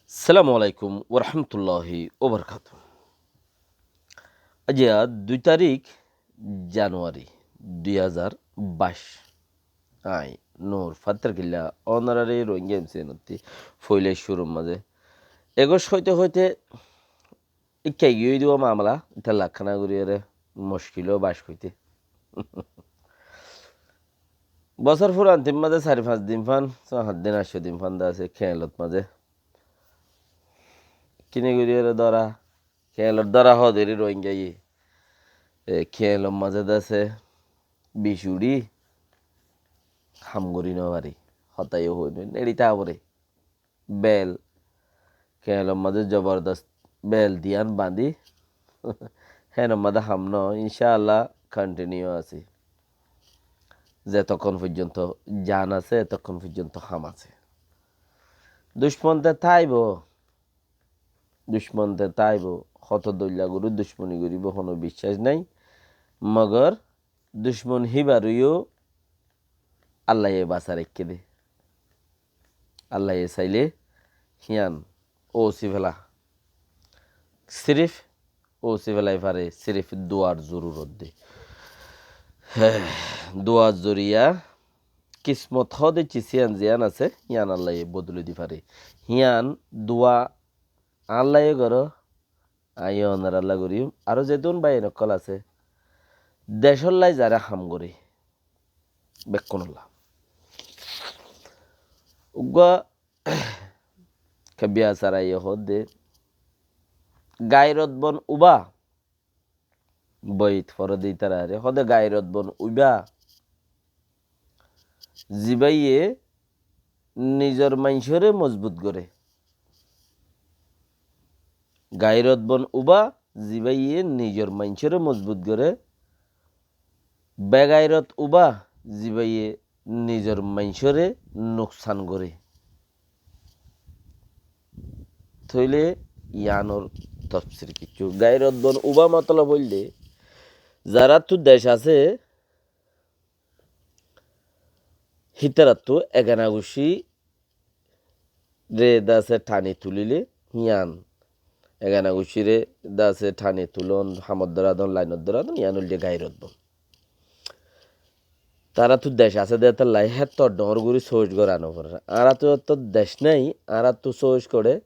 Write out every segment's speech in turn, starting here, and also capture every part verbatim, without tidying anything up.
Assalamu alaikum warahmatulláhi wabarakátuhu. Aijja dui tarík januwari dui házar baic. Añí Nur Fattar Killa, ónorare Rohingya M C N ottú foila cúrur mazé. Egóc hoite hoite ikká giyói dibo mamala, ítalla ekkán gorí ere muckil ó baic hoité. Bosór furan tin mazé sair fañs din fán, só hát din, ancó din fán de asé keñlot mazé. Kine gorí ere dóra, keñlor dóra hoó de eri Rohingya ye. E, keñlor mazé de asé bic uçí ham gorí no fari. Hotá yó hoi no, neçi táa foré. Bel, keñlor mazé zobordost bel diyan bañdí, hénor mazé ham no, incáalla continue así. Zetokkón foijjonto jan asé, etokkón foijjonto ham asé. Ducmon te táibo, ducmon te táibo, hoto dóilla gorí ducmoni goríbo, hono biccác nái. Mogor ducmon híbareyó Allaye basa raikké dé. Allaye sailé híyan ósi fela. Sirif ósi felai fare, sirif duar zorurot dé. Hé, duar zoriya kismot hoó de ciz híyan ziyán asé, híyan Allaye bodoli di fare. Híyan dua Allaye goró, añí ónoralla goijjum, aró zedún báiyain ókkol asé, decólla zará ham goré, bekkúnolla. Uggúa kebbiya saraye hoó de, gairot bon uba, boit foré de ítarare, hoó de gairot bon uba, zibáye nizor maincóre mozbut goré. Gairot bon uba, zibáye nizor maincóre mozbut goré. Begairot uba, zibáye nizor maincóre nuksan goré. Tóile yíanor tofsir kiccú. Gairot bon uba motolob óilde, zaráttu dec asé, hítarattú egana guccí re de asé thani tulíle, híyan. Egana guccí re de asé thani tulón, hamot dóra don, lainot dóra don, yían óilde gairot bon. Taráttu dec asé de hétolla héttor dhoóñr gorí sóoc gorá no foré. Añáráttu to dec nái, añáráttu sóoc hoçé,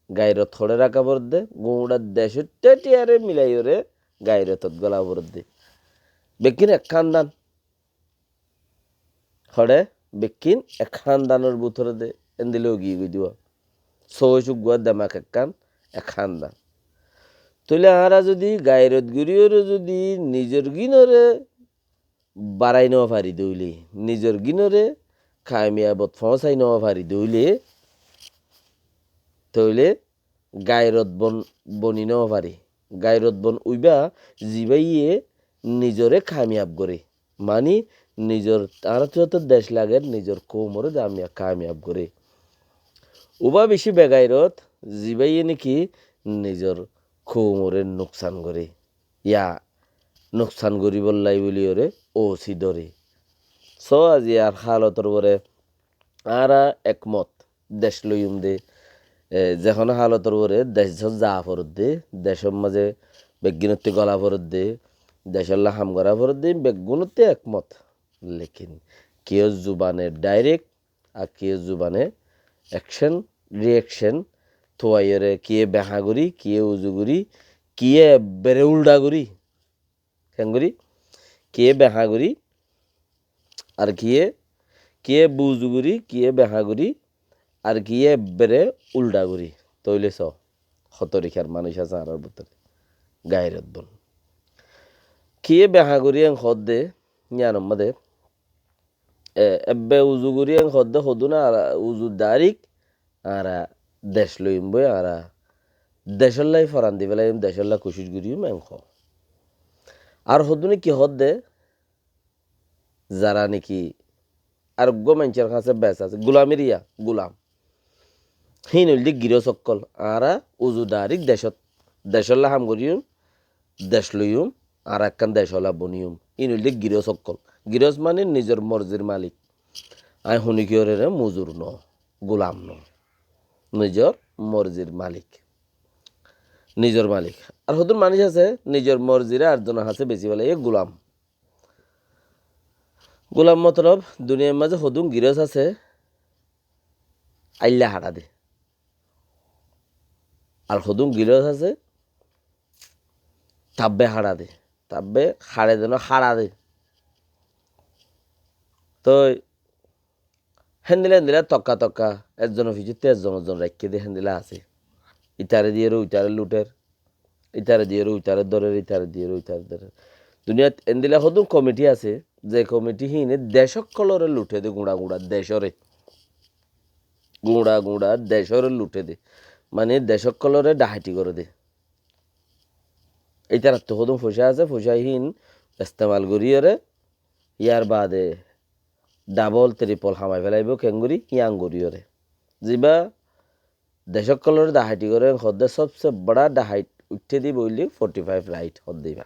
gairot hoçé raká foredde, guñça decór théthiyare milaiyóre gairotot gola foredde. Bekkín ek hándan. Hoçé, bekkín ek hándanor bútore de, endilla ói giyói dé. Sóoc uggúa, demak ekkán, ek hándan. Tóile añára zodi gairot goríyore zodi nizor gínore barái no fari dóile, nizor gínore kamiyabot foóñsai no fari dóile, tóile gairot bon boni no fari. Gairot bon uiba zibáye nizore kamiyab goré. Mani nizor, añárattú zotó dec lager, nizor koumore de amiya kamiyab goré. Uba bicí begairot, zibáye niki nizor koumore nuksan goré. Ya nuksan goríbolla bóliyoré ósi dóre. Só aziyar hálotor uore añára ekmot, dec loiyum de, e, ze honó hálotor uore decót zaa foredde, decór mazé beggúnottú gola foredde, decólla ham gorá foredde, beggúnottú ekmot. Lekin kiyó zubane direct, ar kiyé zubane action, reaction, tuaiyóre kiyé behañ gorí, kiyé uzu gorí, kiyé ebbere uldha gorí. Keéngorí? Kiyé behañ gorí, ar kiyé, kiyé uzu gorí, kiyé behañ gorí, ar kiyé ebbere uldha gorí. Tóile só, hó torikar manúic asé añárar bútore. Gairot bon. Kiyé behañ gorí en hoódde, yíanor mazé e, ebbe uzu gorí en hoódde hodún añára uzu darik añára dec loiyum boi, añára decólla foran di felaiyum, decólla kucíc goríyum en hoó. Ar hodúne ki hoódde, zará niki ar uggúa maincór hañsé bes asé, gulamir ya, gulam. Híin óilde girós ókkol. Añára uzu darik decót, decólla ham goríyum, dec loiyum, añára ekkán decóla boniyum. Híin óilde girós ókkol. Girós mani nizor morzir malik. Aññí honikiyóre muzur no, gulam no. Nizor morzir malik. Nizor malik. Ar hodún manúic asé, nizor morzire ar zonor hañsé besi félaiye gulam. Gulam motolob duniyair mazé hodún girós asé, ailla haça de. Ar hodún girós asé, tabbe haça de. Tabbe haça de no, haça de. Toi héndilla héndilla tokka tokka, ezzonor fiçottú ezzon ezzon raikké de héndilla asé. Ítare diyóre uitare luter, ítare diyóre uitare dórer, ítare diyóre uitare dórer. Duniyat endilla hodún komiti asé, ze komiti híine dec ókkolore luté de, guñça guñça decóre. Guñça guñça decóre luté de. Mane dec ókkolore dhahaiti goré de. Ítarattu hodún foicá asé, foicá híin estemal goríyore, yar baade dhabol tripol hamai félaibo, kengori, yián goríyore. Ziba dec ókkolore dhahaiti goré, hoódde sobse bora dhahait uiththé de íba óilde forty five right hoódde íba.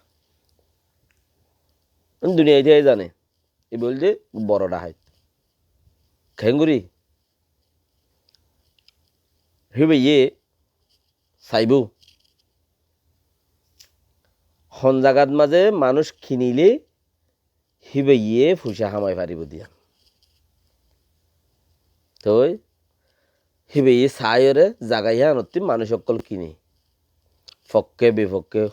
Duniyait zane, íba óilde boro dhahait. Kengori? Híbaye saibó, hon zagat mazé manúic kinile híbaye foicá hamai faribó diya. Toi híbaye saiyóre zaga yíanottú manúic ókkol kine. Fokke bifokke,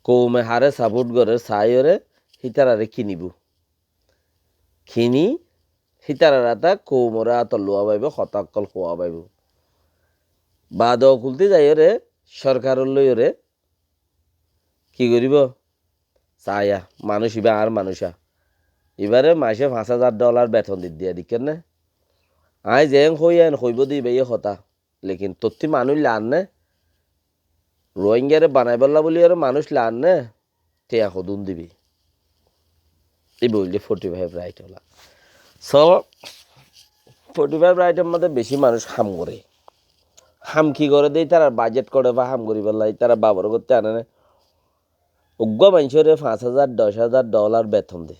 koume hare saport gorer saiyóre hítarare kinibó. Kini hítarar ata koumore atot luwa faibo, hotá ókkol huwa faibo. Baade okulti zaiyóre, sorkaror loiyóre, ki goríbo? Saiya, manúic íba añár manúic a. Íbare mace fañs házar dholar beton di diya, dekíyonné? Añí zeén hoói en hoibó de íbaye hotá. Lekin tottí manúic laanné, Rohingyare banaibólla buli aró manúic laanné, tiañ hodún dibi? Íba óilde forty five right ola. So, forty five right or mazé beci manúic ham goré. Ham ki goré de, ítarar bajet kore fa ham goríbolla, ítara babor gottú ané né. Uggúa maincóre fañs házar, doc házar dholar beton de.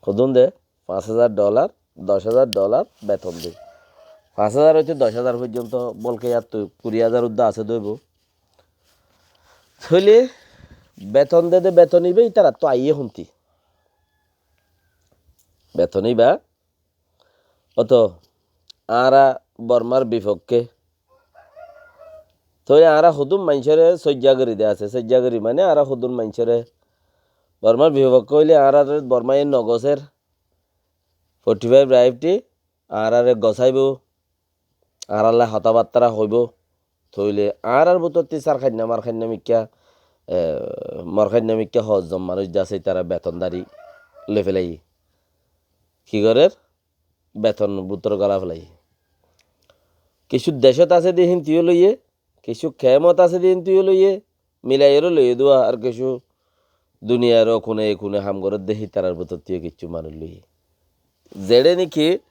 Hodún de? Fañs házar dholar, doc házar dholar beton de. Fañs házar óite doc házar foijjonto, bolke yáttu kuri házar uddá asé de óibo. Tóile beton de de beton íba ítarattú aiyé hontí? Beton íba óto añára Bormar bifokke. Tóile añára hodún maincóre soijja gorí de asé, soijja gorí mane añára hodún maincóre Bormar bifokke óile añárare Bormaye nogosér, forty five right e añárare gosáibo, añáralla hotábattára hoibó. Tóile añárar bútottí sar kainna, mar kainna mikká, e, mor kainna mikká hozzon manúic de asé, ítara betondari loi félaiye. Ki gorér? Beton bútore gola félaiye. Kissú decót asé de híntuyó loiye, kissú kemot asé de híntuyó loiye, milaiyóre loiye dua, ar kissú duniyair ó kune e kune ham gorér de hítarar bútottú kissú manúic loiye. Zeçé niki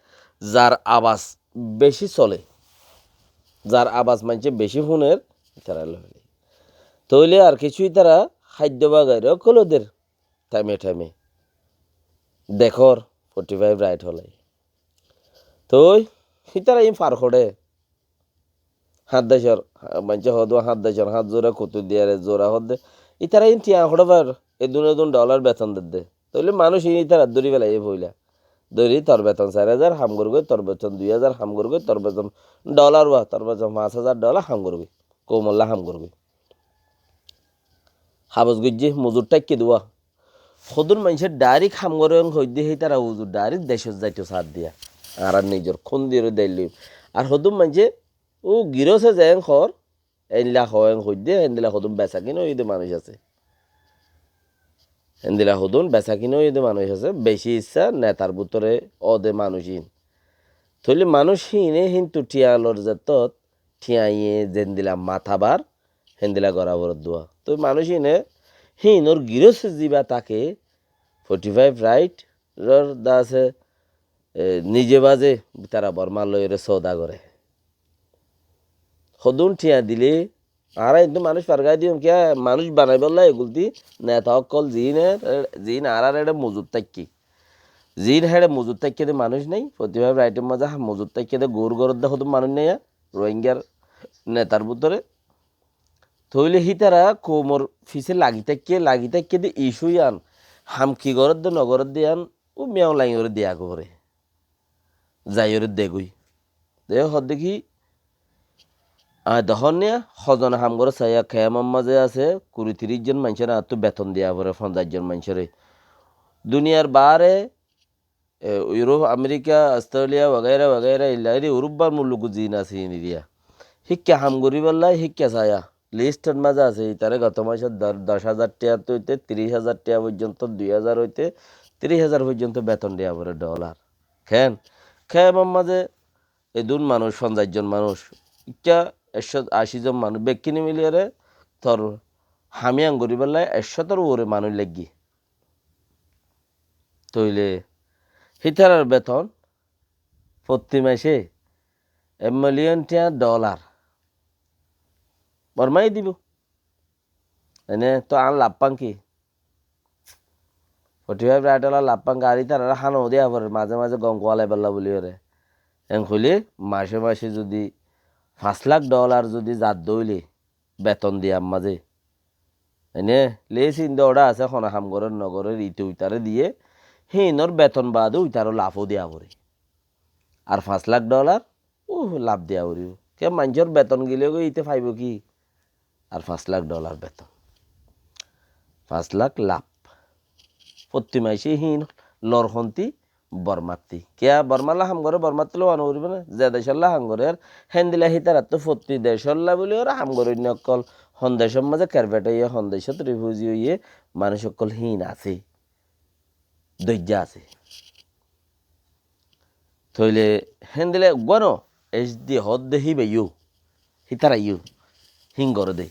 zar abas beci sole, zar abas maincé beci fúner, ítara loi félaiye. Tóile ar kissú ítara háiddo bagair ókkol óder thaime thaime dekór forty five right holai. Toi ítara iín far hoçé. Háñt decór, maincé hoódde háñt decór, háñt zura kutu diyaré zura hoódde. Ítara iín tiañ hoçé far, edún edún dholar beton dedde. Tóile manúic iín ítarar dóri félaiye foila. Dóri tor beton sair házar ham gorgói, tor beton dui házar ham gorgói, tor beton dholar uwa, tor beton fañs házar dholar ham gorgói. Koumolla ham gorgói. Habos goijjé, mozur tháikke duwa. Hodún maincé dhairek ham goré en hoidde, hítara uzu dhairek decót zaito saáddiya. Añárar nizor kúndiyóre dailloi. Ar hodún maincé ó giróse ze en hoór, endilla hoó en hoidde, endilla hodún besakina óiye de manúic asé. Endilla hodún besakina óiye de manúic asé, beci issá netar bútore ó de manúic iín. Tóile manúic híine híntu thiañ lor zettót, thiañe zendilla mata bar, héndilla gora foredduwa. Toi manúic híine, híinor giróse ziba táke, forty five right or dase, e, nize baze tara Borma loiyóre souda goré. Hodún thiañ dile, añára híntu manúic fargai diyum kiyá, manúic banaibólla egulti neta ókkol ziín e, ziín añárar eçe mozut táikke. Zin héçe mozut táikke de manúic nái, fotí faib raithor mazé mozut táikke de gour goródde hodún manúic nái, Rohingyar netar bútore. Tóile hítara koumor fisé lagi táikke, lagi táikke de icu yián, ham ki goródde no goródde yián, ó miyaun lain gorí diya goré. Zaiyóre degói. De hoódde ki, añí dehón niya, hozone ham goré saiya, kemor mazé asé, kuri tiríc zon maincóre añáttu beton diya foré, fonzaic zon maincóre. Duniyar baáre, e, Iuróp, Amerika, Ostréliya, wagaira, wagaira, illaire Urubbar mulluku zin asé iniriya. Híkka ham goríballai, híkka saiya. Listor mazé asé, itaré goto maicót do-, doc házar tiya óite, tiríc házar tiya foijjonto, dui házar óite, tiríc házar foijjonto beton diya foré dholar. Ken? Kemor mazé edún manúic, fonzaic zon manúic, ikká ekcó aci zon manúic, bekkúni miliyóre tor ham yián goríballai ekcótor uore manúic laiggé. Tóile hítarar beton fotí maicé ek miliyon tiya dholar. Bormaye dibo. Ene to añár laf fán ki? Fotí faib raith ola laf fán ki? Ar ítararé hána diya foré, mazé mazé gom kuwalaiballá buliyóre. En hoilé maicé maicé zodi fañs lak dholar zodi zadde óile beton diyar mazé. Ene, less in the order asé, hone ham gorér no gorér, ite uitaré diyé, híinor beton baade uitaró laf ó diya foré. Ar fañs lak dholar, uh, laf diya foribó. Ke maincór beton gilé goi ite faibo ki? Ar fañs lak dholar beton. Fañs lak laf. Fotí maicé híin lor hontí Bormattí. Kiyá Bormalla ham goré, Bormattí loi uano foribó né? Ze decólla ham gorér, héndilla hítarattú fotí decólla buli goré ham goróinna ókkol, hon decór mazé kerfet óiye, hon decót rifuzi óiye, manúic ókkol híin asé. Dóijja asé. Tóile héndilla eggúa no, ecdi hoódde híbayó, hítaraiyó, híin goré dé.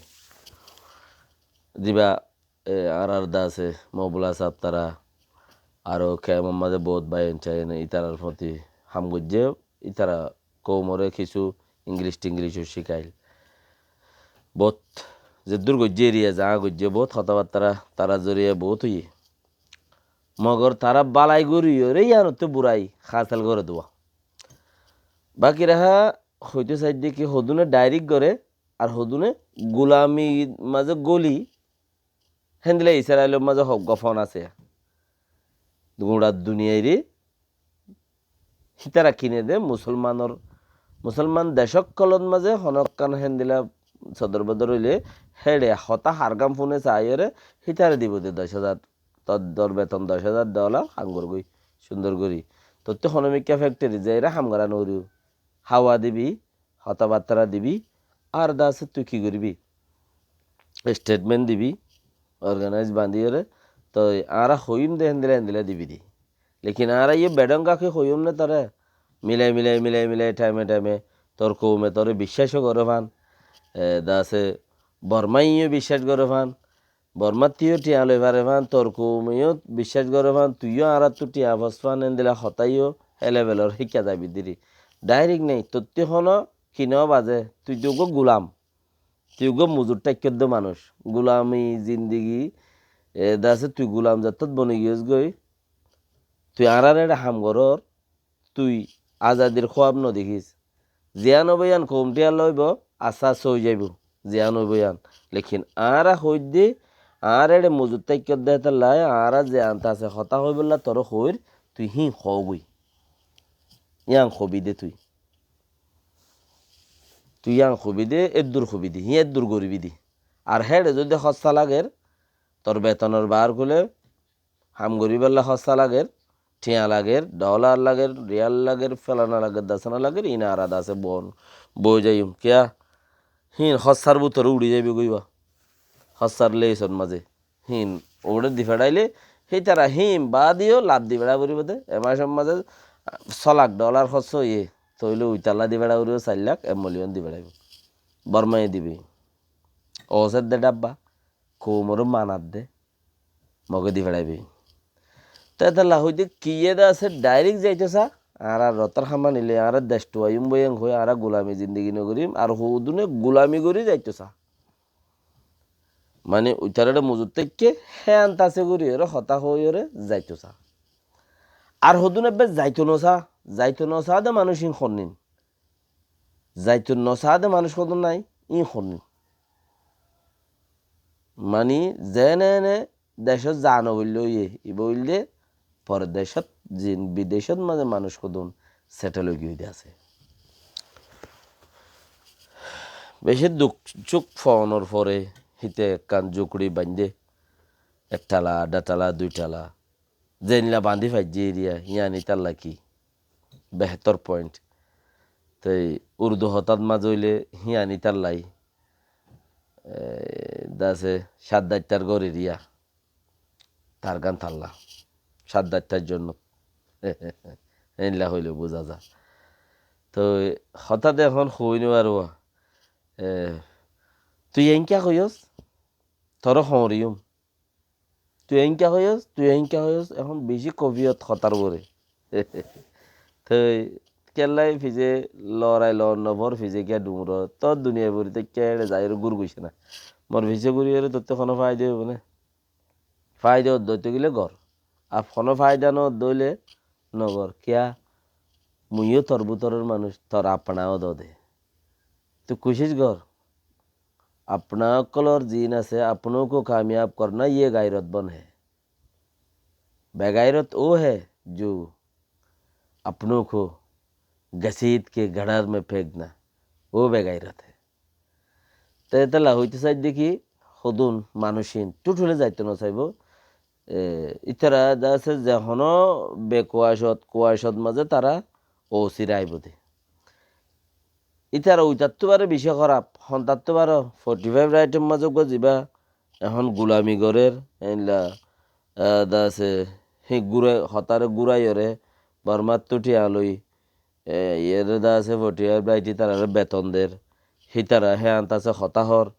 Ziba e, añárar de asé, Mobula sáb tara, aró kemor mazé bout bái óin saiyé né, ítarar fotí ham goijjé, ítara koumoré kissú Ingilic-tingilic ó cíkail. Bout zeddúr goijjé eriya, zaá goijjé, bout hotábattara, tarar zoriya bout óiye. Mogor tará bálai goríyoré yíanottú burai hásel goré duwa. Báki raha hoitó saidde ki hodúne dhairik goré, ar hodúne gulamir mazé góli, héndilla Israilor mazé hoggúa fon asé. Guñça duniyairé hítara kine de musolmanor, musolman dec ókkolor mazé honókkan héndilla sodor bodor óile héçe hotá hargám fúne saiyóre hítare dibo de doc házar, tor dor beton doc házar dholar, ham gorgói, cúndor gorí. Tottú honómikká fektori zaiyóre ham gorá no foribó. Háwa dibi, hotábattara dibi, ar de asé tui ki goríbi? Estetment dibi, organais bañdíyoré, toi añára hoiyúm de héndilla héndilla dibi de. Lekin añára iyó bedhónga ki hoiyúm né toré? Milai, milai, milai, milai, thaime, thaime, tor koume toré biccác ó goré fán, e, de asé Bormaiyó biccác goré fán, Bormattú yó thiañ loi fare fán, tor koume yó biccác goré fán, tui yó añárattú thiañ fos fán, héndilla hotá yó hé lebelor híkka zaibi diri. Dhairik nái, tottú honó ki no bazé, tui to uggúa gulam, tui uggúa muzur tháikkodde manúic, gulami zindigi, e, de asé tui gulam zettót boni giyós goi, tui añárar éçe ham gorór, tui azadir kúab no dekís. Ziyán óibo yían koum thíyalla óibo, assá assá ói zaibou, ziyán óibo yían. Lekin añára hoóidde, añár éçe mozut táikkodde hétolla, añára ziyán asé hotá hoibólla toré hoóir, tui híin hoógoi. Yían hobi dé tui. Tui yían hobi dé, éddur hobi dé, híin éddur goribi dé. Ar héçe zodi hossá lager, tor betonor baár kule, ham goríballa hossá lager, thiañ lager, dholar lager, riyal lager, felana lager, dasana lager, iín añára de asé bon, boi zaiyum. Kiyá? Híin hossár bútore uçí zaibou goi ba. Hossár leisor mazé. Híin uçé di feçaile, hítara híin baade yó laf di feçá foribó de. E macor mazé só lak dholar hossá óiye, tóile uitalla di feçá foribó, sair lak, ek miliyon di feçáibou. Bormaye dibe. Osedde dhabba, koumoré manadde. Mogé di feçáibi. Te hétolla hoidé kiyé de asé, dhairik zaito sa, añára rotor hámani loi, añára dec thuaiyum boi en hoi, añára gulami zindigi no gorim, ar hodúne gulami gori zaito sa. Mani uitaré éçe mozut táikke, héyan tasé gori ore, hotá hoi ore zaito sa. Ar hodún ebbe zaito nosá, zaito nosá de manúic ín honnín. Zaito nosá de manúic hodún nái, ín honnín. Mani, zeéne ene decót zaa nofoillé óiye, ibá óilde pordecót, zin bidecót mazé manúic hodún setel ói giyói de asé. Beci duk cúk foonor fore híte ekkán zukuri baindé, ek tala, adá tala, dui tala, zeilla bañdí faijjé eriya, híyan ítalla ki? Behétor point. Toi Urdu hotát mazé óile híyan ítallai, e, de asé cát daittar gór eriya, targán talla, cát daittar zonnot. Éilla hoile buza za. Toi hotá de ehón hoi no faro. E, tui enkiyá hoiyós, toré hoóñriyum. Tui enkiyá hoiyós, tui enkiyá hoiyós, ehón beci kofiyot hotár uore. Toi kiyólla fisé lorai lon nofor, fisé giyá duñror, tor duniyai bori táikka ere zaiyóre gur goicce na. Mor fisé guriyóre tottú honó faida óibo né? Faida ódde óite gile gor. Ar honó faida no ódde óile no gor. Kiyá? Mui yó tor bútoror manúic, tor apna ó de. Tui kucíc gor. Apna ókkolor zin asé, apnó ko kamiyab korná, ye gairot bon hé. Begairot ó hé, jo apnó ko gasít ke gadhár me fekna, ó begairot hé. Te étella hoitó saidde ki, hodún manúic ín thúthule zaito no saibo. E, ítara de asé ze honó bekuwacot, kuwacot mazé tara ósira aibo de. Ítara uitattú bare beci hóraf, hontattú bare forty five raitor mazé uggúa zibá ehón gulami gorér, éilla, e, de asé, hí gura, hotáre guraiyóre, Bormattú thiañ loi, e, iyére de asé forty five raiti tarare beton der, hítara hé ant asé hotá hoór,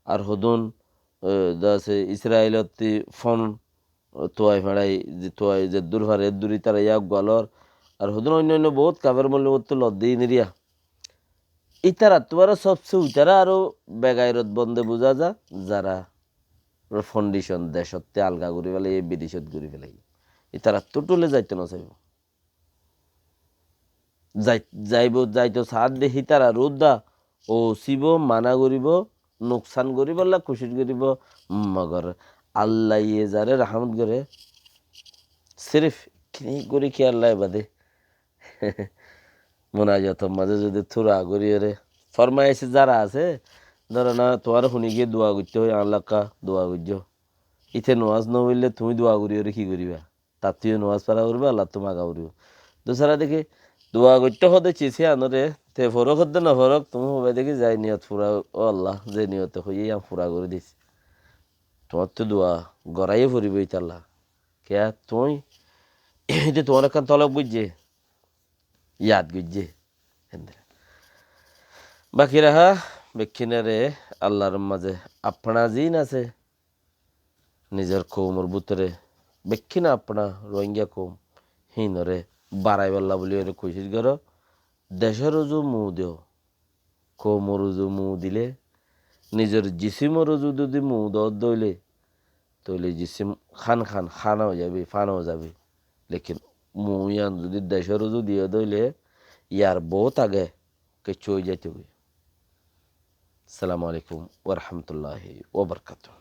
ar hodún, e, de asé Israelottí fon tuai feçai, ze tuai zeddúr fare eddúr ítara yá uggúa lor. Ar hodún oinno oinno bout kafer molli ottu lodde iniriya. Ítarattú aró sobse uitara aró begairot bonde buza za, zara fondicon decotte alga gori felaiye, bidecot gori felaiye. Ítarattú thúle zaito no saibo. Zai-, zaibo, zaito saádde hítara rudda, ósibo, mana goribo, nuksan goribolla kucíc goribo, mogor Allaye zare rahámot gore, sirif kini gori ki Allaye bade. Munajator mazé zodi tura goriyóre, formayic zara asé, dóro na, tuáñre huni giyé dua goittó hoi, añár lakka dua goijjó. Íte nomás no foille tuñí dua goriyóre ki goriba? Tattú yó nomás fora foribo, Allattú maga foribo. Dusara deki dua goittó hoó de ciz híyanore, te forok hoó de no forok, tuñí hoiba deki zai niyot fura, ó Allah, ze niyote hoiyé yián fura gori dis. Tuáñttú dua gorai yó foribo ítalla. Kiyá tuñí, íte tuáñr ekkán tolob goijjé, yad goijjé. Héndilla. Baki raha, bekkúnore Allar mazé apna zin asé, nizor koumor bútore bekkún apna Rohingya koum, híinore baraibálla buli ore kucíc goró. Decór uzu mu do, koumor uzu mu dilé, nizor jisímor uzu zodi mu do dóile, tóile jisím hán hán hána ói zabi, fána ói zabi. Lekin mu yián zodi decór uzu diyó dóile, yar bout age kessú ói zaitogói. Assalamu alaikum wa rahmatullahi wa barakatuhu.